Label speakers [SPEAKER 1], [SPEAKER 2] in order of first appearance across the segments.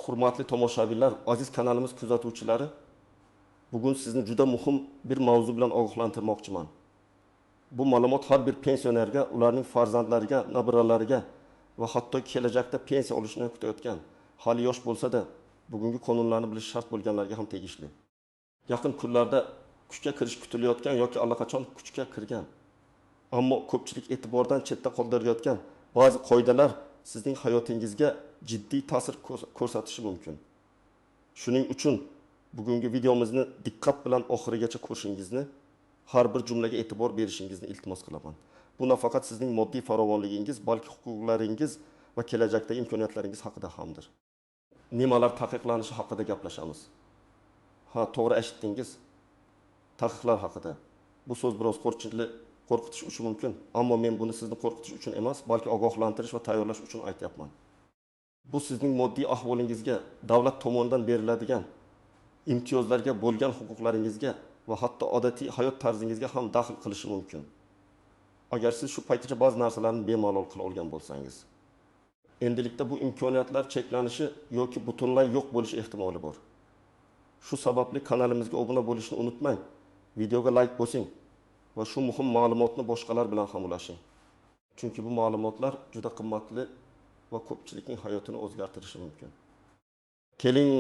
[SPEAKER 1] Hurmatli tomoshabinlar, aziz kanalimiz kuzatuvchilari, bugun sizni juda muhim bir mavzu bilan ogohlantirmoqchiman. Bu ma'lumot har bir pensionerga, ularning farzandlariga, nabiralariga va hattoki kelajakda pensiya olishni kutayotgan, hali yosh bo'lsa-da, bugungi qonunlarni bilish shart bo'lganlarga ham tegishli. Yaqin kunlarda kuchga kirishi kutilayotgan yoki allaqachon kuchga kirgan, ammo ko'pchilik e'tibordan chetda qoldirayotgan ba'zi qoidalar sizning hayotingizga jiddiy ta'sir ko'rsatishi mumkin. Shuning uchun bugungi videomizni diqqat bilan oxirigacha ko'rishingizni, har bir jumlaga e'tibor berishingizni iltimos qilaman. Bu nafaqat sizning moddiy farovonligingiz, balki huquqlaringiz va kelajakdagi imkoniyatlaringiz haqida hamdir. Nimalar taqiqlanishi haqida gaplashamiz. Ha, to'g'ri eshitdingiz. Taqiqlar haqida. Bu so'z biroz qo'rqitish uchun mumkin, ammo men buni sizni qo'rqitish uchun emas, balki ogohlantirish va tayyorlash uchun aytyapman. Bu sizning moddiy ahvolingizga, davlat tomonidan beriladigan imtiyozlarga bo'lgan huquqlaringizga va hatto odatiy hayot tarzingizga ham daxl qilishi mumkin. Agar siz shu paytgacha ba'zi narsalarni bemalol qila olgan bo'lsangiz. Endilikda bu imkoniyatlar cheklanishi yoki butunlay yo'q bo'lishi ehtimoli bor. Shu sababli kanalimizga obuna bo'lishni unutmang, videoga like bosing va shu muhim ma'lumotni boshqalar bilan ham ulashing. Chunki bu ma'lumotlar juda qimmatli va ko'pchilikning hayotini o'zgartirishi mumkin. Keling,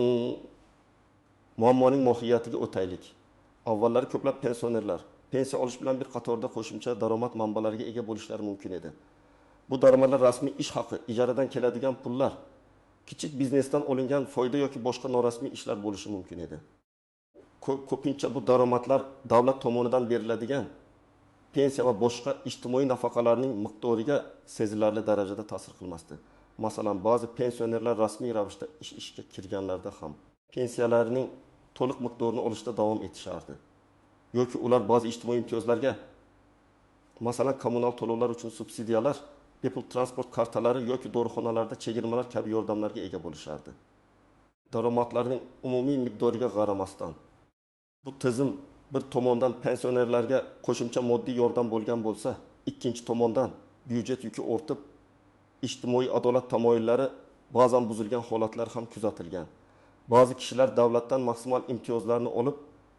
[SPEAKER 1] muammoning mohiyatiga o'taylik. Avvallari ko'plab pensionerlar pensiya olish bilan bir qatorda qo'shimcha daromad manbalariga ega bo'lishlari mumkin edi. Bu daromadlar rasmiy ish haqi, ijaradan keladigan pullar, kichik biznesdan olingan foyda yoki boshqa norasmiy ishlar bo'lishi mumkin edi. Ko'pincha bu daromadlar davlat tomonidan beriladigan pensiya va boshqa ijtimoiy nafaqalarning miqdoriga sezilarli darajada ta'sir qilmasdi. Masalan, ba'zi pensionerlar rasmiy ravishda ishga kirganlarda ham pensiyalarining to'liq miqdorini olishda davom etishardi. Yoki ular ba'zi ijtimoiy imtiyozlarga, masalan, kommunal to'lovlar uchun subsidiyalar, bepul transport kartalari yoki dorixonalarda chegirmalar kabi yordamlarga ega bo'lishardi. Daromadlarning umumiy miqdoriga qaramasdan, bu tizim bir tomondan pensionerlarga qo'shimcha moddiy yordam bo'lgan bo'lsa, ikkinchi tomondan byudjet yuki ortib, ijtimoiy adolat tamoyillari ba'zan buzilgan holatlar ham kuzatilgan. Ba'zi kishilar davlatdan maksimal imtiyozlarni olib,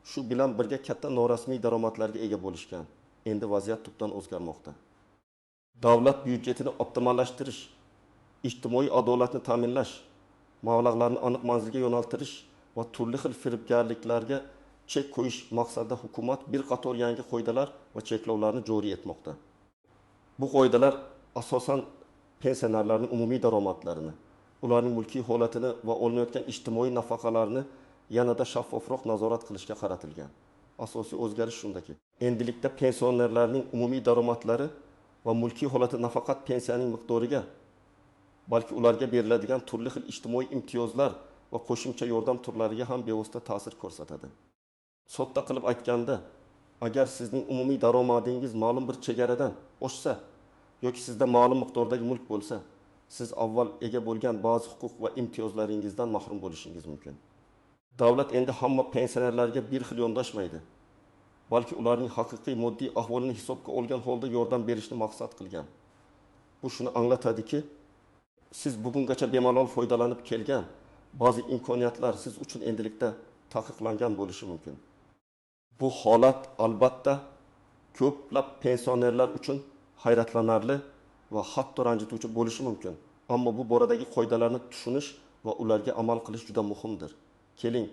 [SPEAKER 1] shu bilan birga katta norasmiy daromadlarga ega bo'lishgan. Endi vaziyat tubdan o'zgarmoqda. Davlat byudjetini optimallashtirish, ijtimoiy adolatni ta'minlash, mablag'larni aniq manzilga yo'naltirish va turli xil firibgarliklarga chek qo'yish maqsadida hukumat bir qator yangi qoidalar va cheklovlarni joriy etmoqda. Bu qoidalar asosan pensionerlarning umumiy daromadlarini, ularning mulkiy holatini va olinayotgan ijtimoiy nafaqalarni yanada shaffofroq nazorat qilishga qaratilgan. Asosiy o'zgarish shundaki, endilikda pensionerlarning umumiy daromadlari va mulkiy holati nafaqat pensiyaning miqdoriga, balki ularga beriladigan turli xil ijtimoiy imtiyozlar va qo'shimcha yordam turlariga ham bevosita ta'sir ko'rsatadi. Sodda qilib aytganda, agar sizning umumiy daromadingiz ma'lum bir chegaradan oshsa yoki sizda ma'lum miqdordagi mulk bo'lsa, siz avval ega bo'lgan ba'zi huquq va imtiyozlaringizdan mahrum bo'lishingiz mumkin. Davlat endi hamma pensionerlarga bir xil yondashmaydi, balki ularning haqiqiy moddiy ahvolini hisobga olgan holda yordam berishni maqsad qilgan. Bu shuni anglatadiki, siz bugungacha bemalol foydalanib kelgan ba'zi imkoniyatlar siz uchun endilikda taqiqlangan bo'lishi mumkin. Bu holat albatta ko'plab pensionerlar uchun hayratlanarli va hatto ranjituvchi bo'lishi mumkin. Ammo bu boradagi qoidalarni tushunish va ularga amal qilish juda muhimdir. Keling,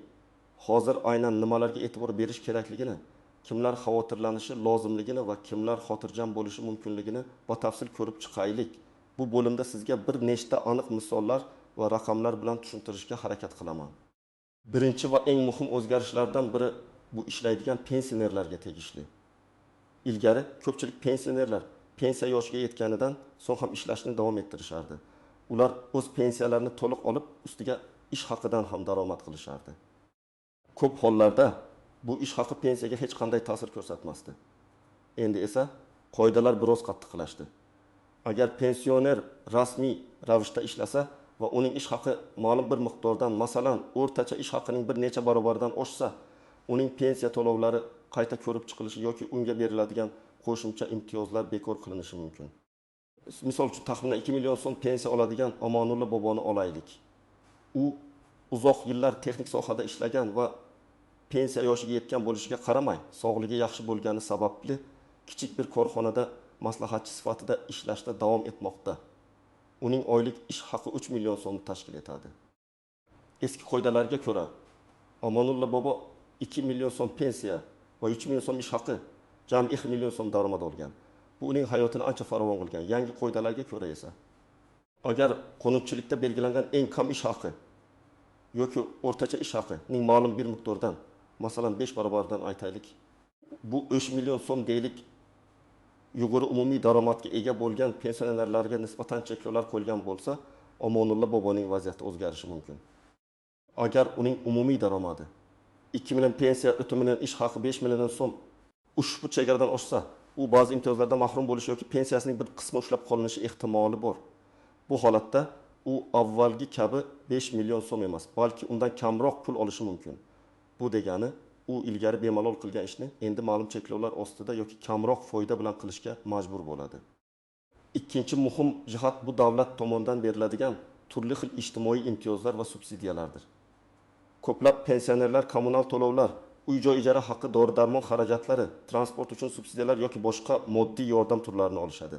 [SPEAKER 1] hozir aynan nimalarga e'tibor berish kerakligini, kimlar xavotirlanishi lozimligini va kimlar xotirjam bo'lishi mumkinligini batafsil ko'rib chiqaylik. Bu bo'limda sizga bir nechta aniq misollar va raqamlar bilan tushuntirishga harakat qilaman. Birinchi va eng muhim o'zgarishlardan biri bu ishlaydigan pensionerlarga tegishli. Ilgari ko'pchilik pensionerlar pensiya yoshiga yetganidan so'ng ham ishlashni davom ettirishardi. Ular o'z pensiyalarini to'liq olib, ustiga ish haqidan ham daromad qilishardi. Ko'p hollarda bu ish haqi pensiyaga hech qanday ta'sir ko'rsatmasdi. Endi esa qoidalar biroz qattiqlashdi. Agar pensioner rasmiy ravishda ishlasa va uning ish haqi ma'lum bir miqdordan, masalan, o'rtacha ish haqining bir necha barobaridan oshsa, uning pensiya to'lovlari qayta ko'rib chiqilishi yoki unga beriladigan qo'shimcha imtiyozlar bekor qilinishi mumkin. Misol uchun, taxminan 2 million so'm pensiya oladigan Omonulla boboni olaylik. U uzoq yillar texnik sohada ishlagan va pensiya yoshiga yetgan bo'lishiga qaramay, sog'ligi yaxshi bo'lgani sababli kichik bir korxonada maslahatchi sifatida ishlashda davom etmoqda. Uning oylik ish haqi 3 million so'mni tashkil etadi. Eski qoidalarga ko'ra, Omonulla bobo 2 million so'm pensiya va 3 million so'm ish haqi, jami 2 million so'm daromad olgan. Bu uning hayotini ancha farovon qilgan. Yangi qoidalarga ko'ra esa, agar qonunchilikda belgilangan eng kam ish haqi yoki o'rtacha ish haqining ma'lum bir miqdordan, masalan 5 barobardan aytaylik, bu 3 million so'm deylik, yuqori umumiy daromadga ega bo'lgan pensionerlarga nisbatan cheklovlar qo'yilgan bo'lsa, Omonulla boboning vaziyati o'zgarishi mumkin. Agar uning umumiy daromadi 2 million pensiya, 3 million ish haqi, 5 million so'm ushbu chegaradan oshsa, u ba'zi imtiyozlardan mahrum bo'lishi yoki pensiyasining bir qismi ushlab qolinishi ehtimoli bor. Bu holatda u avvalgi kabi 5 million so'm emas, balki undan kamroq pul olishi mumkin. Bu degani, u ilgari bemalol qilgan ishni endi ma'lum cheklovlar ostida yoki kamroq foyda bilan qilishga majbur bo'ladi. Ikkinchi muhim jihat bu davlat tomonidan beriladigan turli xil ijtimoiy imtiyozlar va subsidiyalardir. Ko'plab pensionerlar kommunal to'lovlar, uy-joy ijara haqi, dori-darmon xarajatlari, transport uchun subsidiyalar yoki boshqa moddiy yordam turlarini olishadi.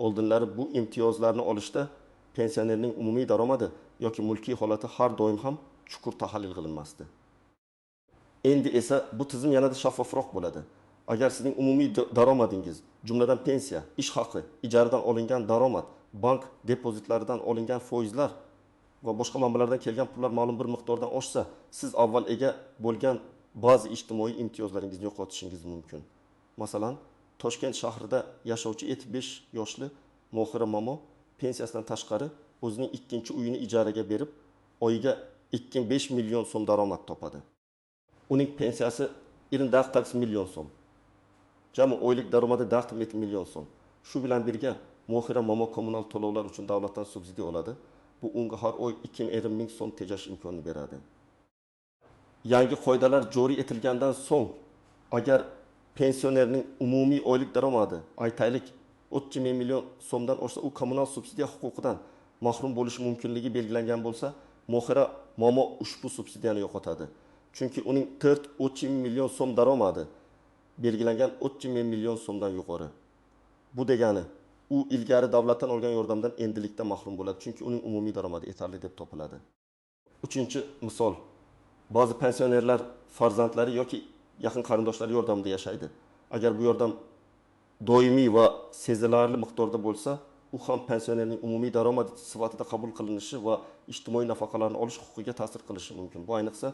[SPEAKER 1] Oldinlari bu imtiyozlarni olishda pensionerning umumiy daromadi yoki mulkiy holati har doim ham chuqur tahlil qilinmasdi. Endi esa bu tizim yanada shaffofroq bo'ladi. Agar sizning umumiy daromadingiz, jumladan pensiya, ish haqi, ijaradan olingan daromad, bank depozitlaridan olingan foizlar va boshqa manbalardan kelgan pullar ma'lum bir miqdordan oshsa, siz avval ega bo'lgan ba'zi ijtimoiy imtiyozlaringizni yo'qotishingiz mumkin. Masalan, Toshkent shahrida yashovchi 75 yoshli Mohira momo pensiyasidan tashqari o'zining ikkinchi uyini ijaraga berib, oyiga 2,5 million so'm daromad topadi. Uning pensiyasi 29 million so'm. Jami oylik daromadi 4 million so'm. Shu bilan birga Mohira momo kommunal to'lovlar uchun davlatdan subsidiya oladi. Bu unga har oy 2,5 ming so'm tejash imkonini beradi. Yangi qoidalar joriy etilgandan so'ng, agar pensionerning umumiy oylik daromadi, aytaylik, 30 million so'mdan oshsa, u kommunal subsidiya huquqidan mahrum bo'lishi mumkinligi belgilangan bo'lsa, Mohira momo ushbu subsidiyani yo'qotadi. Chunki uning 4,3 million so'm daromadi belgilangan 30 million so'mdan yuqori. Bu degani, u ilgari davlatdan olgan yordamdan endilikda mahrum bo'ladi, chunki uning umumiy daromadi yetarli deb topiladi. Uchinchi misol. Ba'zi pensionerlar farzandlari yoki yaqin qarindoshlari yordamida yashaydi. Agar bu yordam doimiy va sezilarli miqdorda bo'lsa, u ham pensionerning umumiy daromadi sifatida qabul qilinishi va ijtimoiy nafaqalarni olish huquqiga ta'sir qilishi mumkin. Bu ayniqsa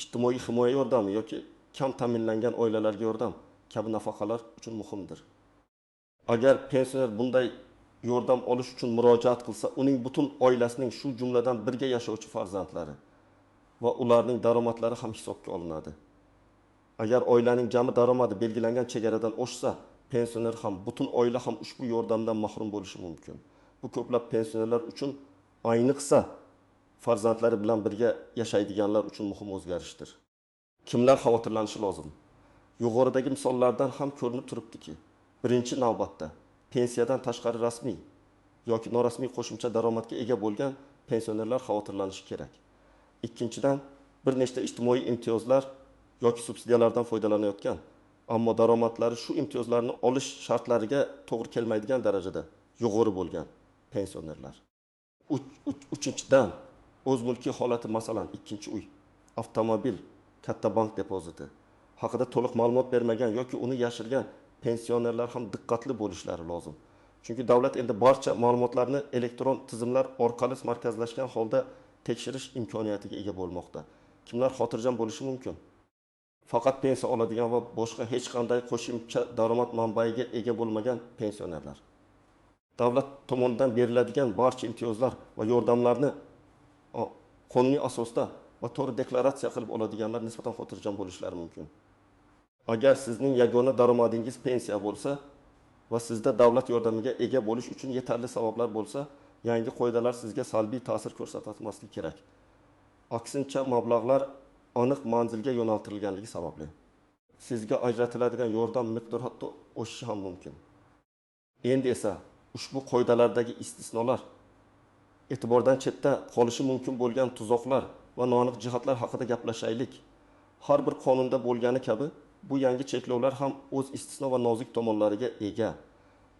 [SPEAKER 1] ijtimoiy himoya yordami yoki kam ta'minlangan oilalarga yordam kabi nafaqalar uchun muhimdir. Agar pensioner bunday yordam olish uchun murojaat qilsa, uning butun oilasining, shu jumladan birga yashovchi farzandlari va ularning daromadlari ham hisobga olinadi. Agar oilaning jami daromadi belgilangan chegaradan oshsa, pensioner ham, butun oila ham ushbu yordamdan mahrum bo'lishi mumkin. Bu ko'plab pensionerlar uchun, ayniqsa farzandlari bilan birga yashaydiganlar uchun muhim o'zgarishdir. Kimlar xavotirlanishi lozim? Yuqoridagi misollardan ham ko'rinib turibdiki, birinchi navbatda pensiyadan tashqari rasmiy yoki norasmiy qo'shimcha daromadga ega bo'lgan pensionerlar xavotirlanishi kerak. Ikkinchidan, bir nechta ijtimoiy imtiyozlar yoki subsidiyalardan foydalanayotgan, ammo daromadlari shu imtiyozlarni olish shartlariga to'g'ri kelmaydigan darajada yuqori bo'lgan pensionerlar. Uchinchidan, o'z mulkiy holati, masalan, ikkinchi uy, avtomobil, katta bank depoziti haqida to'liq ma'lumot bermagan yoki uni yashirgan pensionerlar ham diqqatli bo'lishlari lozim. Chunki davlat endi barcha ma'lumotlarni elektron tizimlar orqali markazlashgan holda tekshirish imkoniyatiga ega bo'lmoqda. Kimlar xotirjam bo'lishi mumkin? Faqat pensiya oladigan va boshqa hech qanday qo'shimcha daromad manbaiga ega bo'lmagan pensionerlar. Davlat tomonidan beriladigan barcha imtiyozlar va yordamlarni qonuniy asosda va to'g'ri deklaratsiya qilib oladiganlar nisbatan xotirjam bo'lishlari mumkin. Agar sizning yagona daromadingiz pensiya bo'lsa va sizda davlat yordamiga ega bo'lish uchun yetarli sabablar bo'lsa, yangi qoidalar sizga salbiy ta'sir ko'rsatmasligi kerak. Aksincha, mablag'lar aniq manzilga yo'naltirilganligi sababli sizga ajratiladigan yordam miqdori hatto oshishi ham mumkin. Endi esa ushbu qoidalardagi istisnolar, e'tibordan chetda qolishi mumkin bo'lgan tuzoqlar va noaniq jihatlar haqida gaplashaylik. Har bir qonunda bo'lgani kabi, bu yangi cheklovlar ham o'z istisno va nozik tomonlariga ega.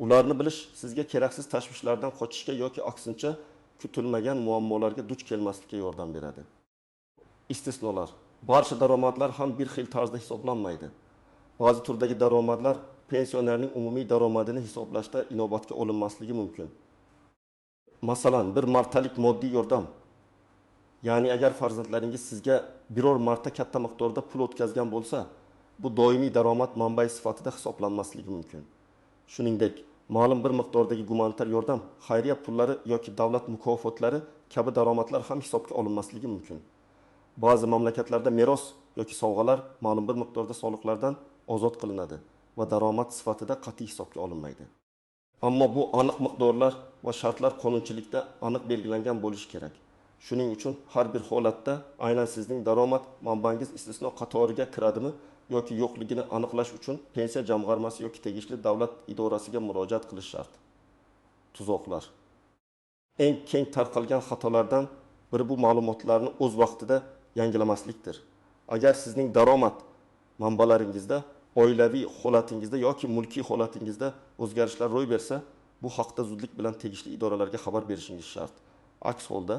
[SPEAKER 1] Ularni bilish sizga keraksiz tashvishlardan qochishga yoki aksincha, kutilmagan muammolarga duch kelmaslikka yordam beradi. Istisnolar. Barcha daromadlar ham bir xil tarzda hisoblanmaydi. Ba'zi turdagi daromadlar pensionerning umumiy daromadini hisoblashda inobatga olinmasligi mumkin. Masalan, bir martalik moddiy yordam. Ya'ni agar farzandlaringiz sizga biror marta katta miqdorda pul o'tkazgan bo'lsa, bu doimiy daromad manbai sifatida hisoblanmasligi mumkin. Shuningdek, ma'lum bir miqdordagi gumanitar yordam, xayriya pullari yoki davlat mukofotlari kabi daromadlar ham hisobga olinmasligi mumkin. Ba'zi mamlakatlarda meros yoki sovg'alar ma'lum bir miqdorda soliqlardan ozod qilinadi va daromad sifatida qat'iy hisobga olinmaydi. Ammo bu aniq miqdorlar va shartlar qonunchilikda aniq belgilangan bo'lishi kerak. Shuning uchun har bir holatda aynan sizning daromad manbangiz istisno qatoriga kiradimi yoki yo'qligini aniqlash uchun pensiya jamg'armasi yoki tegishli davlat idorasiga murojaat qilish shart. Tuzoqlar. Eng keng tarqalgan xatolardan biri bu ma'lumotlarni o'z vaqtida yangilamaslikdir. Agar sizning daromad manbalaringizda, oilaviy holatingizda yoki mulkiy holatingizda o'zgarishlar ro'y bersa, bu haqda zudlik bilan tegishli idoralarga xabar berishingiz shart. Aks holda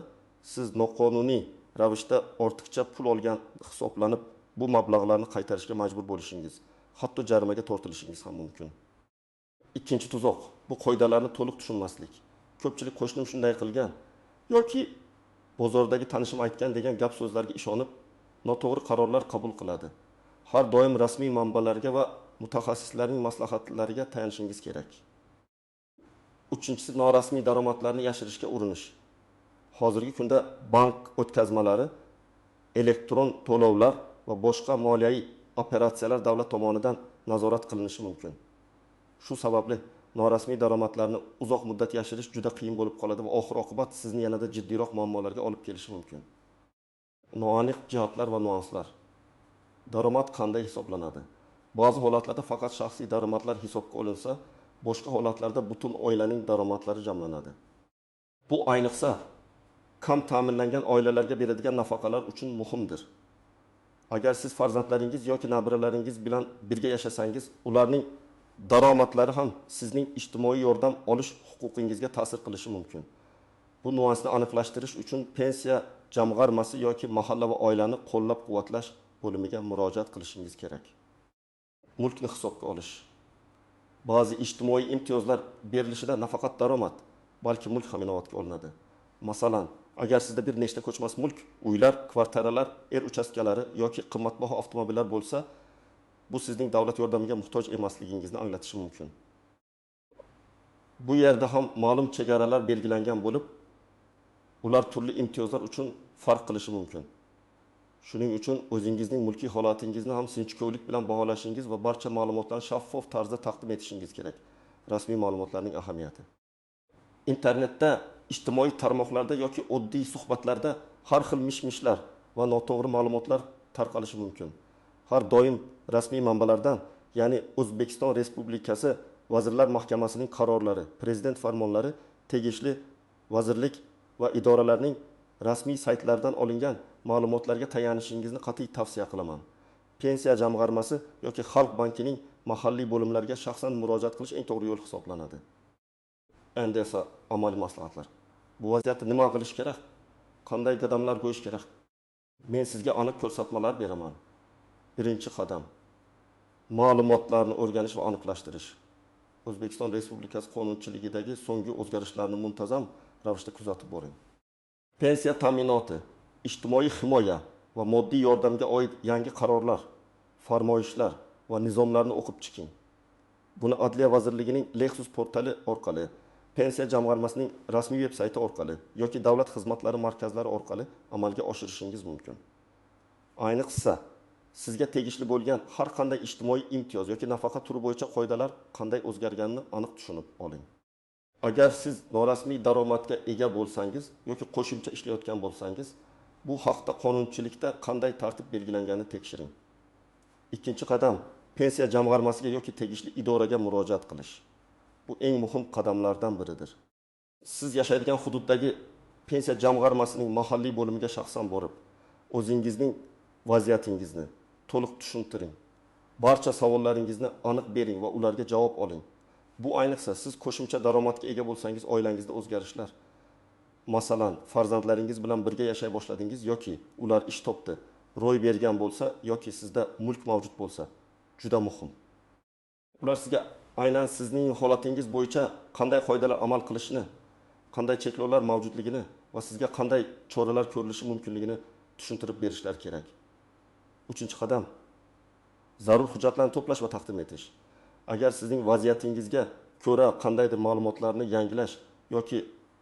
[SPEAKER 1] siz noqonuniy ravishda ortiqcha pul olgan hisoblanib, bu mablag'larni qaytarishga majbur bo'lishingiz, hatto jarimaga tortilishingiz ham mumkin. Ikkinchi tuzoq bu qoidalarni to'liq tushunmaslik. Ko'pchilik qo'shnim shunday qilgan yoki bozordagi tanishim aytgan degan gap so'zlarga ishonib, noto'g'ri qarorlar qabul qiladi. Har doim rasmiy manbalarga va mutaxassislarning maslahatlariga tayanishingiz kerak. Uchinchisi, norasmiy daromadlarni yashirishga urinish. Hozirgi kunda bank o'tkazmalari, elektron to'lovlar va boshqa moliyaviy operatsiyalar davlat tomonidan nazorat qilinishi mumkin. Shu sababli norasmiy daromadlarni uzoq muddat yashirish juda qiyin bo'lib qoladi va oxir-oqibat sizni yanada jiddiyroq muammolarga olib kelishi mumkin. Noaniq jihatlar va nuanslar. Daromad qanday hisoblanadi? Ba'zi holatlarda faqat shaxsiy daromadlar hisobga olinsa, boshqa holatlarda butun oilaning daromadlari jamlanadi. Bu ayniqsa kam ta'minlangan oilalarga beradigan nafaqalar uchun muhimdir. Agar siz farzandlaringiz yoki nabiralaringiz bilan birga yashasangiz, ularning daromadlari ham sizning ijtimoiy yordam olish huquqingizga ta'sir qilishi mumkin. Bu nuansni aniqlashtirish uchun pensiya jamg'armasi yoki mahalla va oilani qo'llab-quvvatlash bo'limiga murojaat qilishingiz kerak. Mulkni hisobga olish. Ba'zi ijtimoiy imtiyozlar berilishida nafaqat daromad, balki mulk ham inobatga olinadi. Masalan, agar sizda bir nechta ko'chmas mulk, uylar, kvartiralar, er uchastkalari yoki qimmatbaho avtomobillar bo'lsa, bu sizning davlat yordamiga muhtoj emasligingizni anglatishi mumkin. Bu yerda ham ma'lum chegaralar belgilangan bo'lib, ular turli imtiyozlar uchun farq qilishi mumkin. Shuning uchun o'zingizning mulkiy holatingizni ham sinchkovlik bilan baholashingiz va barcha ma'lumotlarni shaffof tarzda taqdim etishingiz kerak. Rasmiy ma'lumotlarning ahamiyati. Internetda, ijtimoiy tarmoqlarda yoki oddiy suhbatlarda har xil mish-mishlar va noto'g'ri ma'lumotlar tarqalishi mumkin. Har doim rasmiy manbalardan, ya'ni O'zbekiston Respublikasi Vazirlar Mahkamasining qarorlari, prezident farmonlari, tegishli vazirlik va idoralarning rasmiy saytlaridan olingan ma'lumotlarga tayanishingizni qat'iy tavsiya qilaman. Pensiya jamg'armasi yoki Xalq bankining mahalliy bo'limlariga shaxsan murojaat qilish eng to'g'ri yo'l hisoblanadi. Endi esa amaliy maslahatlar. Bu vaziyatda nima qilish kerak? Qanday qadamlar qo'yish kerak? Men sizga aniq ko'rsatmalar beraman. Birinchi qadam: ma'lumotlarni o'rganish va aniqlashtirish. O'zbekiston Respublikasi qonunchiligidagi so'nggi o'zgarishlarni muntazam ravishda kuzatib boring. Pensiya ta'minoti, ijtimoiy himoya va moddiy yordamga oid yangi qarorlar, farmoyishlar va nizomlarni o'qib chiqing. Buni Adliya vazirligining Lexus portali orqali, Pensiya jamg'armasining rasmiy veb sayti orqali yoki davlat xizmatlari markazlari orqali amalga oshirishingiz mumkin. Ayniqsa, sizga tegishli bo'lgan har qanday ijtimoiy imtiyoz yoki nafaqa turi bo'yicha qoidalar qanday o'zgarganini aniq tushunib oling. Agar siz norasmiy daromadga ega bo'lsangiz yoki qo'shimcha ishlayotgan bo'lsangiz, bu haqda qonunchilikda qanday tartib belgilanganini tekshiring. Ikkinchi qadam: pensiya jamg'armasiga yoki tegishli idoraga murojaat qilish. Bu eng muhim qadamlardan biridir. Siz yashaydigan hududdagi pensiya jamg'armasining mahalliy bo'limiga shaxsan borib, O'zingizning vaziyatingizni to'liq tushuntiring. Barcha savollaringizni aniq bering va ularga javob oling. Bu ayniqsa, siz qo'shimcha daromadga ega bo'lsangiz, oilangizda o'zgarishlar, masalan, farzandlaringiz bilan birga yashay boshladingiz yoki ular ish topdi, ro'y bergan bo'lsa yoki sizda mulk mavjud bo'lsa, juda muhim. Ular sizga aynan sizning holatingiz bo'yicha qanday qoidalar amal qilishini, qanday cheklovlar mavjudligini va sizga qanday choralar ko'rilishi mumkinligini tushuntirib berishlari kerak. Uchinchi qadam, zarur hujjatlarni to'plash va taqdim etish. Agar sizning vaziyatingizga ko'ra qandaydir ma'lumotlarni yangilash yoki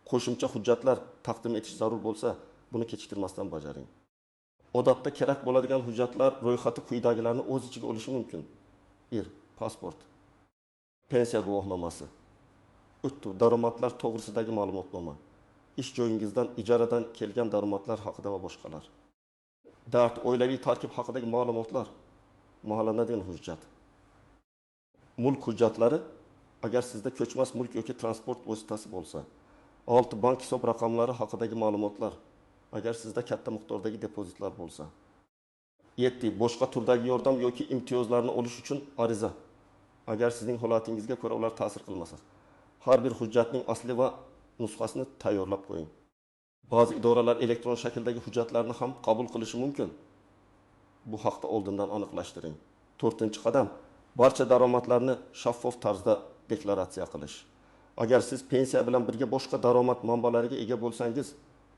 [SPEAKER 1] qo'shimcha hujjatlar taqdim etish zarur bo'lsa, buni kechiktirmasdan bajaring. Odatda kerak bo'ladigan hujjatlar ro'yxati quyidagilarni o'z ichiga olishi mumkin. 1. Pasport, pensiya guvohnomasi, 3. Daromadlar to'g'risidagi ma'lumotnoma, ish joyingizdan ijaradan kelgan daromadlar haqida va boshqalar. 4. Oilaviy tarkib haqidagi ma'lumotlar, mahallanadigan hujjat. Mulk hujjatlari, agar sizda ko'chmas mulk yoki transport vositasi bo'lsa. 6. Bank hisob raqamlari haqidagi ma'lumotlar, agar sizda katta miqdordagi depozitlar bo'lsa. 7. Boshqa turdagi yordam yoki imtiyozlarni olish uchun ariza, agar sizning holatingizga ko'ra ular ta'sir qilmasa. Har bir hujjatning asli va nusxasini tayyorlab qo'ying. Ba'zi idoralar elektron shakldagi hujjatlarni ham qabul qilishi mumkin. Bu haqda oldindan aniqlashtiring. 4-qadam, barcha daromadlarni shaffof tarzda deklaratsiya qilish. Agar siz pensiya bilan birga boshqa daromad manbalariga ega bo'lsangiz,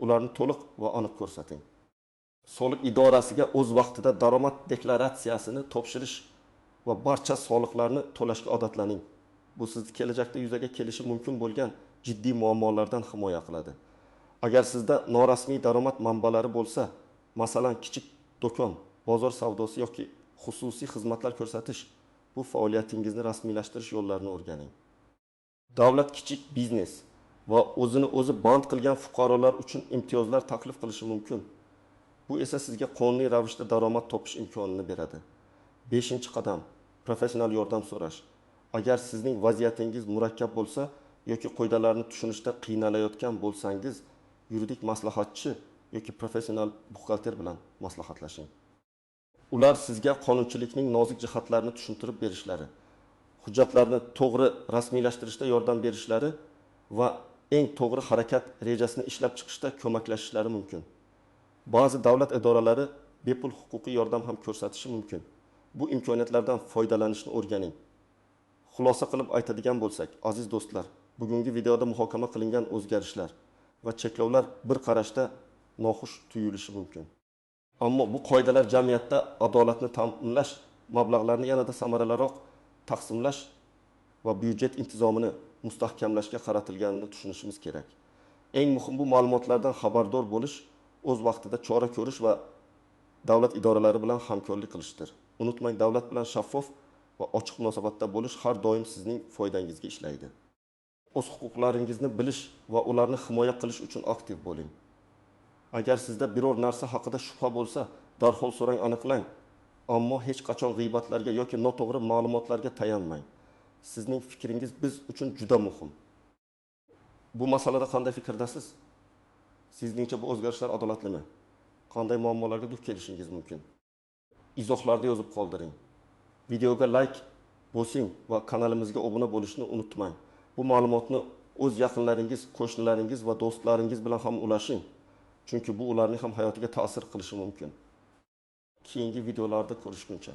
[SPEAKER 1] ularni to'liq va aniq ko'rsating. Soliq idorasiga o'z vaqtida daromad deklaratsiyasini topshirish va barcha soliqlarni to'lashga odatlaning. Bu sizni kelajakda yuzaga kelishi mumkin bo'lgan jiddiy muammolardan himoya qiladi. Agar sizda norasmiy daromad manbalari bo'lsa, masalan, kichik do'kon, bozor savdosi yoki xususiy xizmatlar ko'rsatish, bu faoliyatingizni rasmiylashtirish yo'llarini o'rganing. Davlat kichik biznes va o'zini o'zi band qilgan fuqarolar uchun imtiyozlar taklif qilishi mumkin. Bu esa sizga qonuniy ravishda daromad topish imkonini beradi. 5-qadam, professional yordam so'rash. Agar sizning vaziyatingiz murakkab bo'lsa yoki qoidalarni tushunishda qiynalayotgan bo'lsangiz, yuridik maslahatchi yoki professional buxgalter bilan maslahatlashing. Ular sizga qonunchilikning nozik jihatlarini tushuntirib berishlari, hujjatlarni to'g'ri rasmiylashtirishda yordam berishlari va eng to'g'ri harakat rejasini ishlab chiqishda ko'maklashishlari mumkin. Ba'zi davlat idoralari bepul huquqiy yordam ham ko'rsatishi mumkin. Bu imkoniyatlardan foydalanishni o'rganing. Xulosa qilib aytadigan bo'lsak, aziz do'stlar, bugungi videoda muhokama qilingan o'zgarishlar va cheklovlar bir qarashda noxush tuyulishi mumkin. Ammo bu qoidalar jamiyatda adolatni ta'minlash, mablag'larni yanada samaraliroq taqsimlash va byudjet intizomini mustahkamlashga qaratilganini tushunishimiz kerak. Eng muhim bu ma'lumotlardan xabardor bo'lish, o'z vaqtida chora ko'rish va davlat idoralari bilan hamkorlik qilishdir. Unutmang, davlat bilan shaffof va ochiq munosabatda bo'lish har doim sizning foydangizga ishlaydi. O'z huquqlaringizni bilish va ularni himoya qilish uchun aktiv bo'ling. Agar sizda biror narsa haqida shubha bo'lsa, darhol so'rang, aniqlang. Ammo hech qachon g'iybatlarga yoki noto'g'ri ma'lumotlarga tayanmang. Sizning fikringiz biz uchun juda muhim. Bu masalada qanday fikrdasiz? Sizningcha bu o'zgarishlar adolatlimi? Qanday muammolarga duch kelishingiz mumkin? Izohlarda yozib qoldiring. Videoga like bosing va kanalimizga obuna bo'lishni unutmang. Bu ma'lumotni o'z yaqinlaringiz, qo'shnilaringiz va do'stlaringiz bilan ham ulashing. Chunki bu ularning ham hayotiga ta'sir qilishi mumkin. Keyingi videolarda ko'rishguncha.